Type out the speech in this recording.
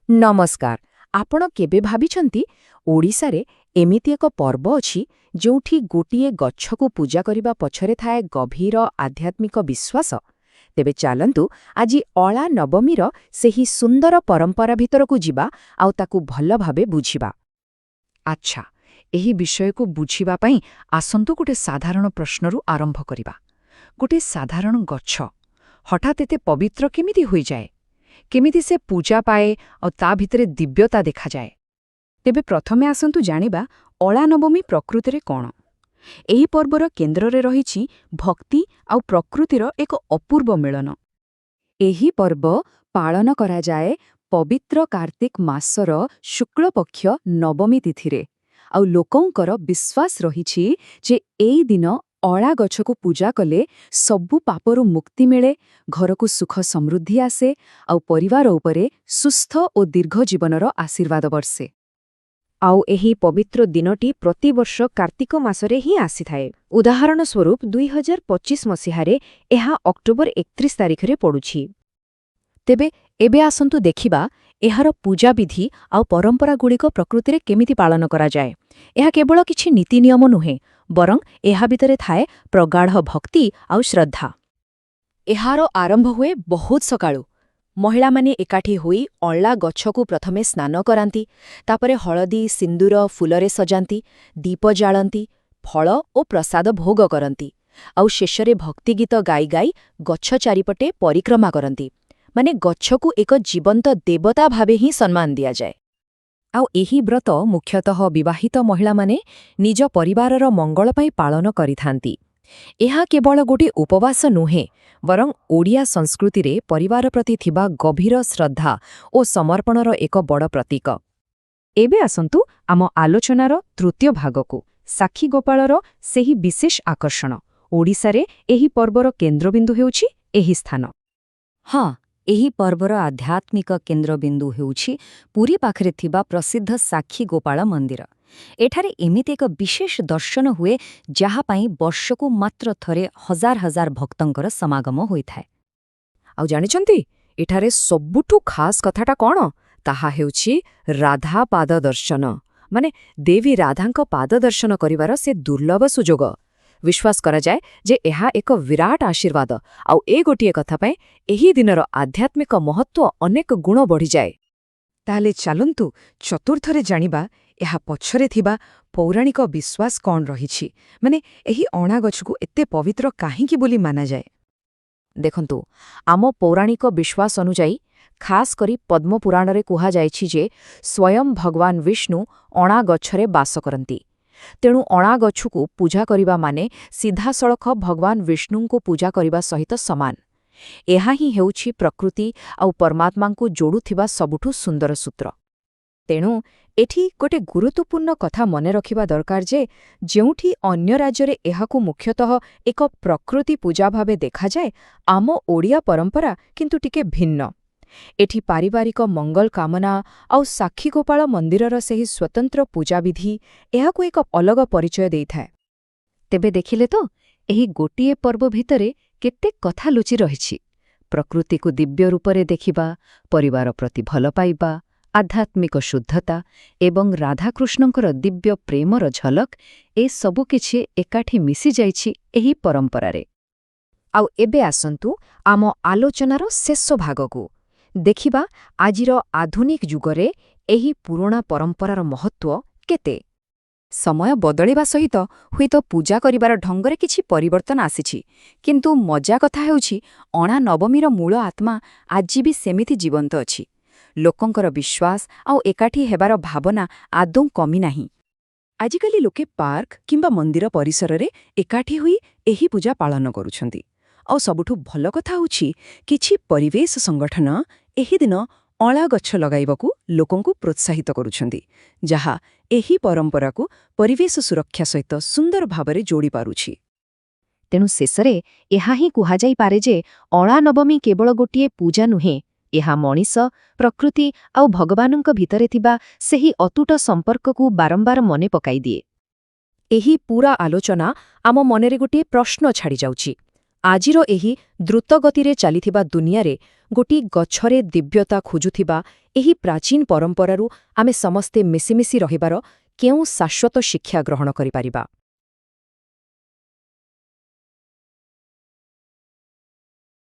ନମସ୍କାର। ଆପଣ କେବେ ଭାବିଛନ୍ତି, ଓଡ଼ିଶାରେ ଏମିତି ଏକ ପର୍ବ ଅଛି ଯେଉଁଠି ଗୋଟିଏ ଗଛକୁ ପୂଜା କରିବା ପଛରେ ଥାଏ ଗଭୀର ଆଧ୍ୟାତ୍ମିକ ବିଶ୍ୱାସ? ତେବେ ଚାଲନ୍ତୁ, ଆଜି ଅଁଳା ନବମୀର ସେହି ସୁନ୍ଦର ପରମ୍ପରା ଭିତରକୁ ଯିବା ଆଉ ତାକୁ ଭଲ ଭାବେ ବୁଝିବା। ଆଚ୍ଛା, ଏହି ବିଷୟକୁ ବୁଝିବା ପାଇଁ ଆସନ୍ତୁ ଗୋଟେ ସାଧାରଣ ପ୍ରଶ୍ନରୁ ଆରମ୍ଭ କରିବା। ଗୋଟେ ସାଧାରଣ ଗଛ ହଠାତ୍ ଏତେ ପବିତ୍ର କେମିତି ହୋଇଯାଏ? କେମିତି ସେ ପୂଜା ପାଏ ଆଉ ତା ଭିତରେ ଦିବ୍ୟତା ଦେଖାଯାଏ? ତେବେ ପ୍ରଥମେ ଆସନ୍ତୁ ଜାଣିବା ଅଁଳା ନବମୀ ପ୍ରକୃତିରେ କ'ଣ। ଏହି ପର୍ବର କେନ୍ଦ୍ରରେ ରହିଛି ଭକ୍ତି ଆଉ ପ୍ରକୃତିର ଏକ ଅପୂର୍ବ ମିଳନ। ଏହି ପର୍ବ ପାଳନ କରାଯାଏ ପବିତ୍ର କାର୍ତ୍ତିକ ମାସର ଶୁକ୍ଳପକ୍ଷ ନବମୀ ତିଥିରେ। ଆଉ ଲୋକଙ୍କର ବିଶ୍ୱାସ ରହିଛି ଯେ ଏଇ ଦିନ ଅଁଳା ଗଛକୁ ପୂଜା କଲେ ସବୁ ପାପରୁ ମୁକ୍ତି ମିଳେ, ଘରକୁ ସୁଖ ସମୃଦ୍ଧି ଆସେ ଆଉ ପରିବାର ଉପରେ ସୁସ୍ଥ ଓ ଦୀର୍ଘ ଜୀବନର ଆଶୀର୍ବାଦ ବର୍ଷେ। ଆଉ ଏହି ପବିତ୍ର ଦିନଟି ପ୍ରତିବର୍ଷ କାର୍ତ୍ତିକ ମାସରେ ହିଁ ଆସିଥାଏ। ଉଦାହରଣ ସ୍ୱରୂପ, 2025 ମସିହାରେ ଏହା ଅକ୍ଟୋବର 31 ତାରିଖରେ ପଡ଼ୁଛି। ତେବେ ଏବେ ଆସନ୍ତୁ ଦେଖିବା ଏହାର ପୂଜାବିଧି ଆଉ ପରମ୍ପରାଗୁଡ଼ିକ ପ୍ରକୃତିରେ କେମିତି ପାଳନ କରାଯାଏ। ଏହା କେବଳ କିଛି ନୀତି ନିୟମ ନୁହେଁ, ବରଂ ଏହା ଭିତରେ ଥାଏ ପ୍ରଗାଢ଼ ଭକ୍ତି ଆଉ ଶ୍ରଦ୍ଧା। ଏହାର ଆରମ୍ଭ ହୁଏ ବହୁତ ସକାଳୁ। ମହିଳାମାନେ ଏକାଠି ହୋଇ ଅଁଳା ଗଛକୁ ପ୍ରଥମେ ସ୍ନାନ କରାନ୍ତି, ତାପରେ ହଳଦୀ, ସିନ୍ଦୁର, ଫୁଲରେ ସଜାନ୍ତି, ଦୀପ ଜାଳନ୍ତି, ଫଳ ଓ ପ୍ରସାଦ ଭୋଗ କରନ୍ତି ଆଉ ଶେଷରେ ଭକ୍ତିଗୀତ ଗାଇ ଗାଇ ଗଛ ଚାରିପଟେ ପରିକ୍ରମା କରନ୍ତି। ମାନେ ଗଛକୁ ଏକ ଜୀବନ୍ତ ଦେବତା ଭାବେ ହିଁ ସମ୍ମାନ ଦିଆଯାଏ। ଆଉ ଏହି ବ୍ରତ ମୁଖ୍ୟତଃ ବିବାହିତ ମହିଳାମାନେ ନିଜ ପରିବାରର ମଙ୍ଗଳ ପାଇଁ ପାଳନ କରିଥାନ୍ତି। ଏହା କେବଳ ଗୋଟିଏ ଉପବାସ ନୁହେଁ, ବରଂ ଓଡ଼ିଆ ସଂସ୍କୃତିରେ ପରିବାର ପ୍ରତି ଥିବା ଗଭୀର ଶ୍ରଦ୍ଧା ଓ ସମର୍ପଣର ଏକ ବଡ଼ ପ୍ରତୀକ। ଏବେ ଆସନ୍ତୁ ଆମ ଆଲୋଚନାର ତୃତୀୟ ଭାଗକୁ, ସାକ୍ଷୀ ଗୋପାଳର ସେହି ବିଶେଷ ଆକର୍ଷଣ। ଓଡ଼ିଶାରେ ଏହି ପର୍ବର କେନ୍ଦ୍ରବିନ୍ଦୁ ହେଉଛି ଏହି ସ୍ଥାନ। ହଁ, ଏହି ପର୍ବର ଆଧ୍ୟାତ୍ମିକ କେନ୍ଦ୍ରବିନ୍ଦୁ ହେଉଛି ପୁରୀ ପାଖରେ ଥିବା ପ୍ରସିଦ୍ଧ ସାକ୍ଷୀ ଗୋପାଳ ମନ୍ଦିର। ଏଠାରେ ଏମିତି ଏକ ବିଶେଷ ଦର୍ଶନ ହୁଏ, ଯାହା ପାଇଁ ବର୍ଷକୁ ମାତ୍ର ଥରେ ହଜାର ହଜାର ଭକ୍ତଙ୍କର ସମାଗମ ହୋଇଥାଏ। ଆଉ ଜାଣିଛନ୍ତି, ଏଠାରେ ସବୁଠୁ ଖାସ୍ କଥାଟା କ'ଣ? ତାହା ହେଉଛି ରାଧା ପାଦ ଦର୍ଶନ, ମାନେ ଦେବୀ ରାଧାଙ୍କ ପାଦ ଦର୍ଶନ କରିବାର ସେ ଦୁର୍ଲଭ ସୁଯୋଗ। ବିଶ୍ୱାସ କରାଯାଏ ଯେ ଏହା ଏକ ବିରାଟ ଆଶୀର୍ବାଦ। ଆଉ ଏ ଗୋଟିଏ କଥା ପାଇଁ ଏହି ଦିନର ଆଧ୍ୟାତ୍ମିକ ମହତ୍ତ୍ୱ ଅନେକ ଗୁଣ ବଢ଼ିଯାଏ। ତାହେଲେ ଚାଲନ୍ତୁ ଚତୁର୍ଥରେ ଜାଣିବା ଏହା ପଛରେ ଥିବା ପୌରାଣିକ ବିଶ୍ୱାସ କ'ଣ ରହିଛି, ମାନେ ଏହି ଅଁଳା ଗଛକୁ ଏତେ ପବିତ୍ର କାହିଁକି ବୋଲି ମାନାଯାଏ। ଦେଖନ୍ତୁ, ଆମ ପୌରାଣିକ ବିଶ୍ୱାସ ଅନୁଯାୟୀ, ଖାସ୍ କରି ପଦ୍ମପୁରାଣରେ କୁହାଯାଇଛି ଯେ ସ୍ୱୟଂ ଭଗବାନ ବିଷ୍ଣୁ ଅଁଳା ଗଛରେ ବାସ କରନ୍ତି। ତେଣୁ ଅଁଳା ଗଛକୁ ପୂଜା କରିବା ମାନେ ସିଧାସଳଖ ଭଗବାନ ବିଷ୍ଣୁଙ୍କୁ ପୂଜା କରିବା ସହିତ ସମାନ। ଏହା ହିଁ ହେଉଛି ପ୍ରକୃତି ଆଉ ପରମାତ୍ମାଙ୍କୁ ଯୋଡ଼ୁଥିବା ସବୁଠୁ ସୁନ୍ଦର ସୂତ୍ର। ତେଣୁ ଏଠି ଗୋଟେ ଗୁରୁତ୍ୱପୂର୍ଣ୍ଣ କଥା ମନେ ରଖିବା ଦରକାର ଯେ ଯେଉଁଠି ଅନ୍ୟ ରାଜ୍ୟରେ ଏହାକୁ ମୁଖ୍ୟତଃ ଏକ ପ୍ରକୃତି ପୂଜା ଭାବେ ଦେଖାଯାଏ, ଆମ ଓଡ଼ିଆ ପରମ୍ପରା କିନ୍ତୁ ଟିକେ ଭିନ୍ନ। ଏଠି ପାରିବାରିକ ମଙ୍ଗଳ କାମନା ଆଉ ସାକ୍ଷୀଗୋପାଳ ମନ୍ଦିରର ସେହି ସ୍ୱତନ୍ତ୍ର ପୂଜାବିଧି ଏହାକୁ ଏକ ଅଲଗା ପରିଚୟ ଦେଇଥାଏ। ତେବେ ଦେଖିଲେ ତ, ଏହି ଗୋଟିଏ ପର୍ବ ଭିତରେ କେତେ କଥା ଲୁଚି ରହିଛି। ପ୍ରକୃତିକୁ ଦିବ୍ୟ ରୂପରେ ଦେଖିବା, ପରିବାର ପ୍ରତି ଭଲ ପାଇବା, ଆଧ୍ୟାତ୍ମିକ ଶୁଦ୍ଧତା ଏବଂ ରାଧାକୃଷ୍ଣଙ୍କର ଦିବ୍ୟ ପ୍ରେମର ଝଲକ, ଏସବୁ କିଛି ଏକାଠି ମିଶିଯାଇଛି ଏହି ପରମ୍ପରାରେ। ଆଉ ଏବେ ଆସନ୍ତୁ ଆମ ଆଲୋଚନାର ଶେଷ ଭାଗକୁ। ଦେଖିବା ଆଜିର ଆଧୁନିକ ଯୁଗରେ ଏହି ପୁରୁଣା ପରମ୍ପରାର ମହତ୍ତ୍ୱ କେତେ। ସମୟ ବଦଳିବା ସହିତ ହୁଏତ ପୂଜା କରିବାର ଢଙ୍ଗରେ କିଛି ପରିବର୍ତ୍ତନ ଆସିଛି, କିନ୍ତୁ ମଜା କଥା ହେଉଛି, ଅଁଳା ନବମୀର ମୂଳ ଆତ୍ମା ଆଜି ବି ସେମିତି ଜୀବନ୍ତ ଅଛି। ଲୋକଙ୍କର ବିଶ୍ୱାସ ଆଉ ଏକାଠି ହେବାର ଭାବନା ଆଦୌ କମି ନାହିଁ। ଆଜିକାଲି ଲୋକେ ପାର୍କ କିମ୍ବା ମନ୍ଦିର ପରିସରରେ ଏକାଠି ହୋଇ ଏହି ପୂଜା ପାଳନ କରୁଛନ୍ତି। ଆଉ ସବୁଠୁ ଭଲ କଥା ହେଉଛି, କିଛି ପରିବେଶ ସଂଗଠନ ଏହି ଦିନ ଅଁଳା ଗଛ ଲଗାଇବାକୁ ଲୋକଙ୍କୁ ପ୍ରୋତ୍ସାହିତ କରୁଛନ୍ତି, ଯାହା ଏହି ପରମ୍ପରାକୁ ପରିବେଶ ସୁରକ୍ଷା ସହିତ ସୁନ୍ଦର ଭାବରେ ଯୋଡ଼ିପାରୁଛି। ତେଣୁ ଶେଷରେ ଏହା ହିଁ କୁହାଯାଇପାରେ ଯେ ଅଁଳା ନବମୀ କେବଳ ଗୋଟିଏ ପୂଜା ନୁହେଁ, ଏହା ମଣିଷ, ପ୍ରକୃତି ଆଉ ଭଗବାନଙ୍କ ଭିତରେ ଥିବା ସେହି ଅତୁଟ ସମ୍ପର୍କକୁ ବାରମ୍ବାର ମନେ ପକାଇଦିଏ। ଏହି ପୂରା ଆଲୋଚନା ଆମ ମନରେ ଗୋଟିଏ ପ୍ରଶ୍ନ ଛାଡ଼ିଯାଉଛି। ଆଜିର ଏହି ଦ୍ରୁତଗତିରେ ଚାଲିଥିବା ଦୁନିଆରେ ଗୋଟିଏ ଗଛରେ ଦିବ୍ୟତା ଖୋଜୁଥିବା ଏହି ପ୍ରାଚୀନ ପରମ୍ପରାରୁ ଆମେ ସମସ୍ତେ ମିଶିମିଶି ରହିବାର କେଉଁ ଶାଶ୍ୱତ ଶିକ୍ଷା ଗ୍ରହଣ କରିପାରିବା?